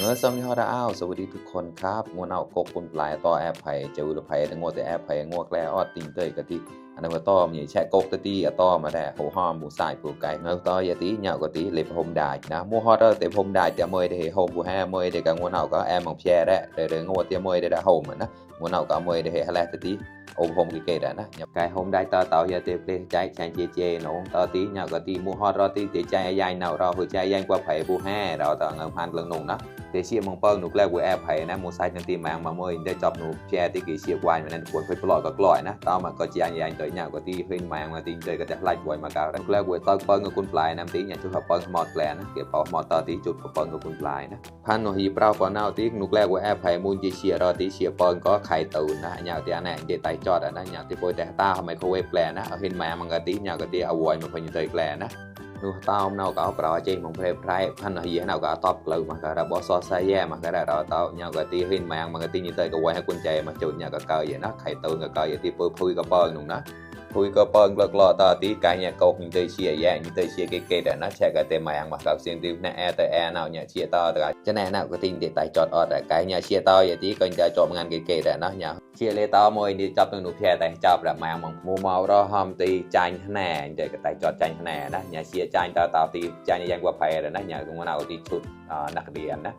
ซ้ำยอดอ้าวสวัสดีทุกคนครับงัวเอากกุนปลายต่อแอปไผ่เจอไผ่แต่งัวแต่แอปไผ่งัวแกลออดติงเตยกะทิอันนั้นก็ต้อมีแช่กกตะตีอะต้อมาได้หัวหอมหมูสายปูไก่เงาต้อยาตีเหยาก็ตีเล็บหมได้นะมัวฮอดแต่หมได้แต่เมยได้หมปูแห่เมยได้กับงัวเอาก็แอมของแพร่ได้เด้งัวเตี้ยเมยได้หมนะงัวเอาก็เมยได้อะไรตะตีหมกี่ได้นะnhập cái hôm đại tao tao giờ tiếp lên trái trái chê nó tao tí nhau cái tí mua hot rồi tí trái dài nào rồi vừa trái dài qua phải bu ha rồi tao ngầm han lần nùng đó thì xia mong pơn nục leo của em phải na mua sai trên tim mạng mà mới để chọc nục che tí kỳ xia quay mà nên quay phải lòi có lòi na tao mà có trái dài tới nhau cái tí phim mạng mà tí chơi cái đẹp lại quay mà cao nục leo của tao pơn của quân play nam tí nhà chú hợp pơn mọt lẹ nó kiểu bỏ mọt tao tí chụp pơn của quân play nó pan nó hi prao còn nào tí nục leo của em phải mua chỉ xia rồi tí xia pơn có khai tử na nhau tí anh này để tay cho đã na nhau tí bôiแต่ตาทำไมเขาเวฟแปลนะเอาเห็นแม่มันก็ตีเนี่ยก็ตีเอาไว้มันเป็นยังไงแปลนะนู่นตาเราก็เอาปลาเจงมันเพลย์ไพร์พันหน่อยเราก็เอาตอบกลือมันก็เราบอสซอสแย่มันก็ได้เราเตาเนี่ยก็ตีเห็นแม่มันก็ตียังไงก็ไว้ให้กุญแจมาจุดเนี่ยก็เกยอย่างนั้นไข่ตื่นก็เกยอย่างที่พูดกับเปิ้ลหนุ่มนะพูดก็เปิ้ลเลิกรอตาตีกายเนี่ยโกงยังเตยเชียแย่ยังเตยเชียเก๋ๆแต่นะแช่ก็เต็มแม่มากับเสียงตีแน่แต่แอร์เราเนี่ยเชียต่อแต่จะแน่เราก็ตีเด็ดไตจอดออดแต่กายเนี่ยเชียต่ออย่างที่ก็จะจบงานเก๋ๆแต่นะเนี่ยเชียเลยต่อมวยดีจับตัวหนูแพร่แต่จับแบบแมงมังมูเมาเราหอมตีจานแน่เด็กก็ไตจอดจานแน่นะเนี่ยเชียจานต่อตีจานยังกว่าแพร่แต่นะเนี่ยตรงนั้นเอาตีชุดนักเรียนนะ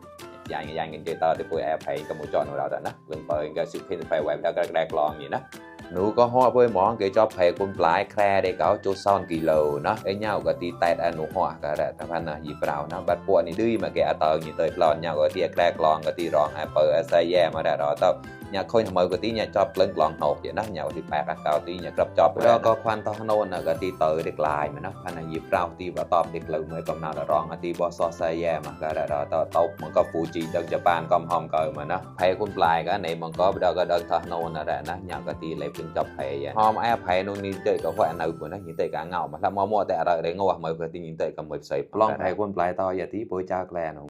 ยังกันเจต่อที่ปุยแอร์ไพกับมูจอนของเราแต่นะเรื่องเปิดก็สุดเพี้ยนไปแหวกแล้วก็แรกลองอย่างนะหนูก็ห่อเพื่อหมองเกี่ยวกับไผ่คนปลายแคร์ได้เก่าโจซอนกิโลนะไอ้เน่าก็ตีแตดอันหนูห่อก็ได้แต่พันนะหยิบเปล่านะบัดปวดนี่ดื้อมาแกะเตออย่างเตยปลอนเน่าก็ตีแกลกลองก็ตีรองไอ้เปิดใส่แย่มาได้รอเต้าnhà khôi mời cái tí nhà chọc lên lon hột vậy đó nhà thì bạc là cao tí nhà chọc đó có khoan to nôn là cái tí tự được lại mà nó khoan là dịp rau tí và tôm được lừ mới còn nào là rong tí bò so xe mà cái đó tao tàu mà có phụ trì đơn Japan com hòm cờ mà nó hay cũng lại cái này mà có đâu có đơn to nôn là đó nhà cái tí lấy bên chọc hay vậy hòm ai hay luôn đi chơi có khoan nào của nó như tệ cả ngầu mà làm mua tệ rồi để ngô mời cái tí như tệ cầm mười sợi lon hay cũng lại to giờ tí bôi cha clan